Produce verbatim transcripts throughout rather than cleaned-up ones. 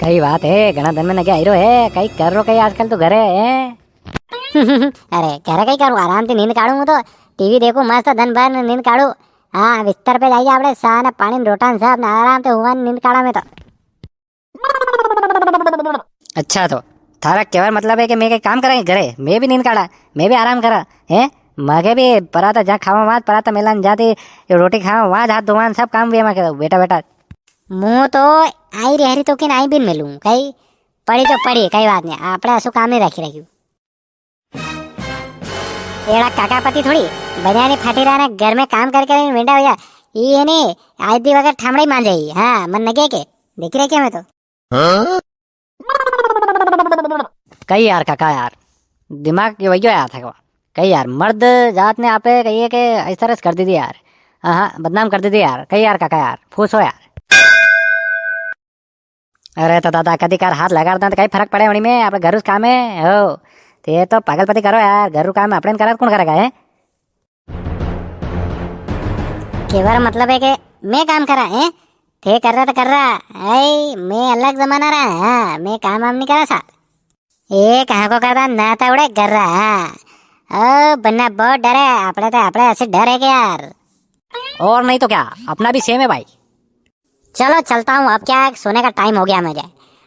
कई बात है, घणा दन में नगे आई रो है, कई कर रो कई आजकल तू घरे है? अरे, घरे कई करूँ, आराम से नींद काढ़ूँ हूँ तो, टीवी देखूँ मस्त दन भर ने नींद काढ़ूँ। हाँ, बिस्तर पे जाइए आपणे सा ने पाणी ने रोटा ने सब ने आराम से हुआ ने नींद काढ़ा में तो। अच्छा तो, थारा केवा रो मतलब है कि मैं कई काम करा घरे, मैं भी नींद काढ़ा, मैं भी आराम करा, हैं? मगे भी पराता जा खावा वां पराता मेला ने जाती रोटी खावा वां हाथ धोवा ने सब काम भी मैं करूँ, बेटा, बेटा। मूं तो आई रे हरी तो किन आई बिन मिलूं, कई पड़ी तो पड़ी, कई बात नी, आपणे असो काम नी राखी राख्यू। एड़ा काका पति थोड़ी, बनियानी फाटी रहा ने घर में काम कर कर वेंडा हो जा। ई है नी, आज दी वगैरह ठामड़ा ही मान जाई। हाँ, मन नगे के, देखी रखे मैं तो। हाँ? कई यार काका यार, दिमाग ये वही यार था। कई यार, मर्द जात ने आपे कहिए के ऐसा रस कर दी थी यार। हाँ, हाँ, बदनाम कर दी थी यार। कई यार काका यार, फूस हो यार। अरे तो दादा, कदी कार हाथ लगा देता तो कई फरक पड़े वणी में, आपणे घर उस काम है, हो। ते तो पागलपति करो यार, घर रू काम आपणे करा तो कुण करेगा, है? केवा रो मतलब है के मैं काम करा, हैं? थे कर रहा तो कर रहा, ऐ, मैं अलग जमाना रहा, हाँ, मैं काम वाम नी करा सा। ए, कहाँ को करता ना था उड़े कर रहा, हाँ। ओ, बन्ना बहुत डर है, आपणे तो, आपणे ऐसे डर है के यार। और नहीं तो क्या, अपना भी सेम है भाई। चलो चलता हूँ, अब क्या है, सोने का टाइम हो गया मेरे,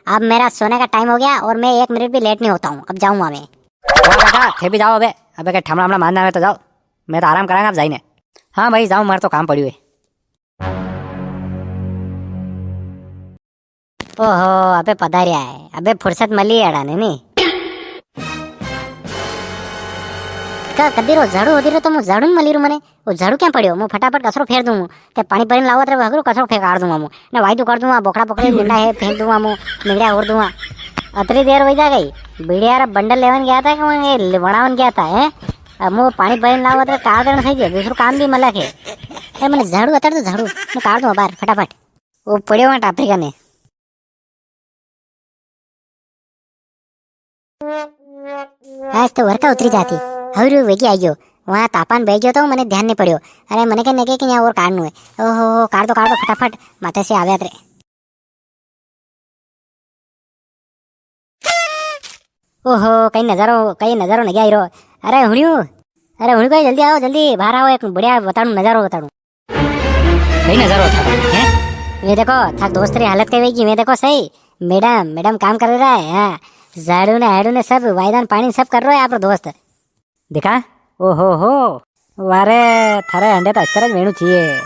अब मेरा सोने का टाइम हो गया और मैं एक मिनट भी लेट नहीं होता हूँ, अब जाऊँगा मैं। वाह काका, थे भी जाओ अबे, अबे के ठमड़ा हमड़ा मारना है तो जाओ, मैं तो आराम करांगा अब जाइने। हाँ भाई जाओ, मारे तो काम पड़्यो है। ओहो, अबे पधारिया है, अबे फुर्सत मली है अड़ा ने नी। का कदी रो झाड़ू होदी रो तो मूं झाड़ू नी मली रू मने। वो झाड़ू क्या पड़्यो? मूं फटाफट कचरो फेर दूं। ते पाणी भरीने लावत रे, हगरो कचरो फेंकार दूंगा मूं। ने वायदो कर दूंगा, बोकड़ा बोकड़ी भिंडा है, फेंक दूंगा मूं, मिगड़ा ओर दूंगा। अतरी देर वई जा गई। बीड़िया रा बंडल लेवन गया था कि वहाँ ये बनावन गया था, हैं? अब मूं पाणी भरीने लावत रे, कार देना सही है, दूसरो काम भी मलक है। ए, मने झाड़ू अतड़ दो, झाड़ू। मूं कार दूंगा बाहर, फटाफट। वो पड़्यो वहाँ टापरी कने। आज तो वरका उतरी जाती। हवरू वेगी आई गयो। वहाँ तापान बह गयो तो मने ध्यान नी पड़्यो। अरे मने के नगे के यहाँ और काढ़नू है। ओहो हो, काढ़ दो, काढ़ दो फटाफट। माथे से आवे अतरे। ओहो, कई नजारो, कई नजारो नगे आई रो। अरे हुणियो, अरे हुणियो कई जल्दी आओ, जल्दी बाहर आओ, एक बढ़िया बताड़ू, नजारो बताड़ू। कई नजारो था, हैं? वे देखो, थाक दोस्त री हालत कई वेगी, वे देखो सही। मैडम, मैडम काम कर रहा है, हाँ। झाड़ू ने हाड़ू ने सब, वायदान पाणी सब कर रहा है आपरो दोस्त। देखा? ओ हो हो। वारे, थारे अंडे तो अस्तर वेणु चाहिए।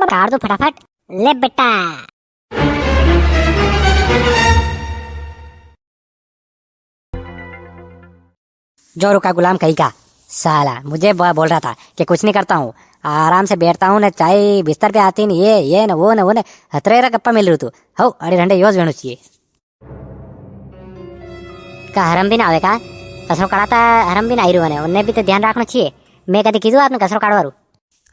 काट दो फटाफट। ले बेटा। जोरू का गुलाम कहीं का साला, मुझे ब-, बोल रहा था कि कुछ नहीं करता हूँ, आराम से बैठता हूँ ना, चाय बिस्तर पे आती नहीं, ये, ये ना, वो ना, वो ना, हतरे रा गप्पा मिल रही तू। हो, अड़ी रंडे योज वेणु चाहिए। का हरम भी ना आवे का? कसरो काढ़ाता हरम भी ना आई रू ने, उन्हें भी तो ध्यान रखना चाहिए। मैं कदी कीधु आपने कसरो काढ़वा रू?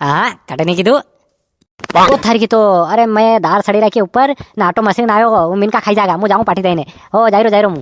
हाँ, कटे नहीं कीधु। ओ थारी की तो, अरे मैं दार सड़ी रखी ऊपर, ना आटो मशीन आयो, वो मिनका खाई जागा, मु जाऊं पाठी देने। ओ, जाई रो, जाई रो मु।